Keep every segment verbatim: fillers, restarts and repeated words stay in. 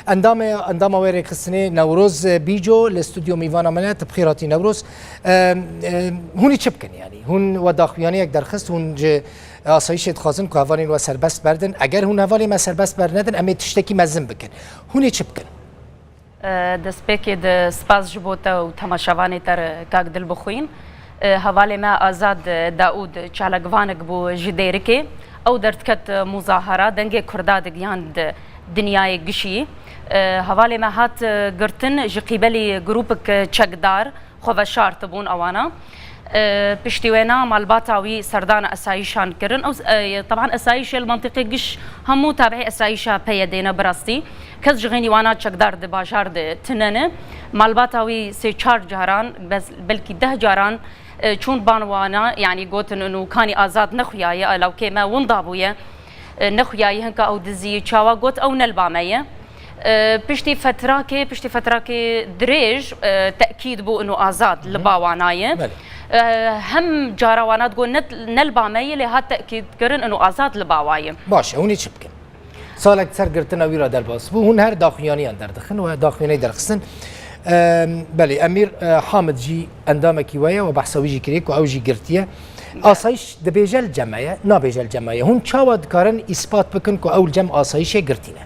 Endamê, endama wê rêxistinê Newroz Bîco li stûdyo mîvana me ne, tu bi xêr hatî Newroz. Em, em, hûn ê çi bikin yanî? Hûn we daxuyaniyek derxist, hûn ji asayîşê dixwazin ku hevalên we serbest berdin. Eger hûn hevalên me serbest bernedin, em ê tiştekî mezin bikin. Hûn ê çi bikin? E, destpêkê de spas ji bo te û temaşevanê te re kak Dilbixwîn. E, hevalê me Azad Daûd çalakvanek bû ji Dêrikê. Ew derdiket muzahara, dengê Kurda digihand dinyayê gişî. E, hevalê me hat, e, girtin ji qîbelî grûpek çekdar, xwe veşartibûn ewana. E, piştî wêna malbata wî serdana esayîşan kirin. Ew, e, teban esayîşê li mentiqê giş hemû tabiî esayîşa P Y D'ê ne bi rastî. Kes ji xênî wana çekdar di bajar de tune ne. Malbata wî sê çar caran, bes-, belkî deh caran, e, çûn ban wana, yanî gotin û kanî Azad nexuyaye, alawkê me winda bûye. E, nexuyaye hinka ew dizî çawa got ew ne li ba me ye. E, piştî fetrakê, piştî fetrakê dirêj, e, tekîd bû û Azad li ba wana ye. Belê. E, hem cara wana digot ne, ne li ba me ye, lê hat tekîd kirin û Azad li ba wa ye. Baş e, hûn ê çi bikin? Salek ser girtina wî re derbas bû. Hûn her daxuyaniyan derdixin û daxuyanî derxistin. Em, belê, Emîr, e, Hamid jî endamekî we ye, we behsa wî jî kiriye ku ew jî girtiye. Asayîş dibêje li cem me ye, nabêje li cem me ye. Hûn çawa dikarin îspat bikin ku ew li cem asayîşê girtî ne?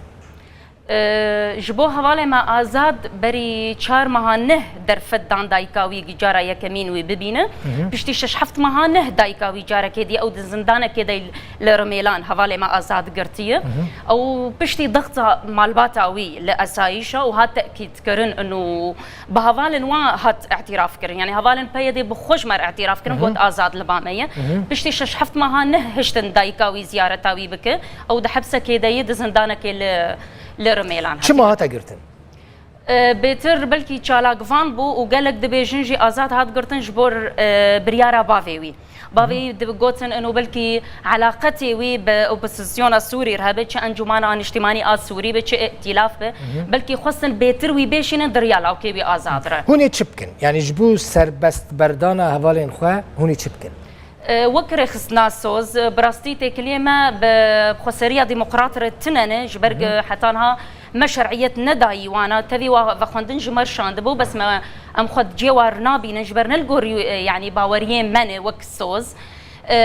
E, ji bo hevalê me Azad berî çar meha neh derfet dan dayika wî, cara yekemîn wî bibîne. Piştî şeş heft meha neh dayika wî carekê dî ew di zindanekê de li Rimêlan hevalê me Azad girtiye. Ew piştî dexta malbata wî li esayîşa û hat tekîdkirin û bi hevalên wan hat îtiraf kirin. Yanî hevalên P Y D'ê bi xwe ji me re îtiraf kirin, got Azad li ba me ye. Piştî şeş heft meha neh hiştin dayika wî ziyareta wî bike. Ew di hepsekê de ye, di zindanekê li, li Rimêlan. Çima hate girtin? E, bêtir belkî çalakvan bû û gelek dibêjin jî Azad hat girtin ji bo, e, biryara bavê wî. Bavê wî digotin û belkî elaqetê wî bi opozisyona Sûrî re hebe, çi Encûmana Niştimanî a Sûrî be, çi îtîlaf be. Belkî xwestin bêtir wî bêşînin di riya lawkê wî Azad re. Hûn ê çi bikin? Yanî ji bo serbest berdana hevalên xwe hûn ê çi bikin? E, wek rêxistina soz, e, bi rastî têkiliyê me bi xweseriya demokrat re tune ne, ji ber, e, heta niha me şer'iyet nedayî wana, tevî wa vexwendin ji me re şandibû, bes me, em xwe di cihê wa re nabînin, ji ber ne li gorî, e, yanî baweriyê me ne wek soz. E,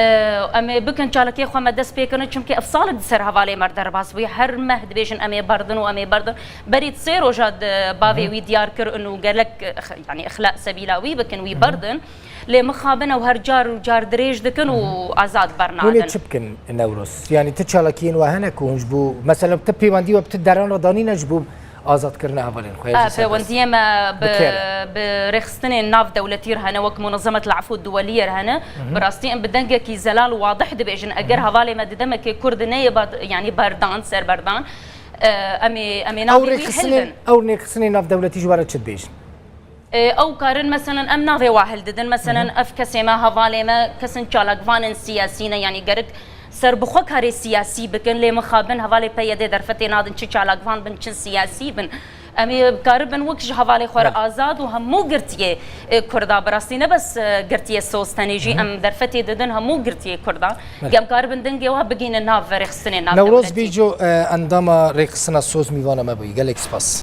em ê bikin çalakiyê xwe me dest pê kirin, çimkî ev salek di ser hevalê me re derbas bûye. Her meh dibêjin em ê berdin û em ê berdin. Berî sê roja di bavê wî diyar kir û gelek, e, x-, yanî ixla sebîla wî bikin, wî berdin. Lê mixabin ew her car û car dirêj dikin û Azad bernadin. Hûn ê çi bikin Newroz? Yanî ti çalakiyên we hene ku hûn ji bo, mesela ti pêwendî we bi ti deran re danîne ji bo azadkirina hevalên xwe ya jî serbest? Pêwendiyê me bi, bi rêxistinên nav dewletî re hene, wek Munezemet Lafû Duweliyê re hene. Bi rastî em bi dengekî zelal û wadih dibêjin, eger hevalê me di demekê kurd neyê ba-, yanî berdan, serberdan, e, em ê, em ê navê wî hilbin. Ew rêxistinên nav dewletî ji we re çi dibêjin? E, ew karin, meselen, em navê wa hildidin. Meselen, ev kesê me, hevalê me, kesin çalakvanên siyasî ne, yanî gerek serbixwe karê siyasî bikin, lê mixabin hevalê P Y D derfetê nadin, çi çalakvan bin, çi siyasî bin. Em ê karibin wek ji hevalê xwe re azad û hemû girtiyê, e, Kurda, bi rastî ne bes, e, girtiyê soz tenê jî, em derfetê didin hemû girtiyê Kurda. Belê. Em karibin dengê wa bigînin nav rêxistinê nav Newroz dewletî. Bîco, e, endama rêxistina soz mîvana me bûyî. Gelek spas.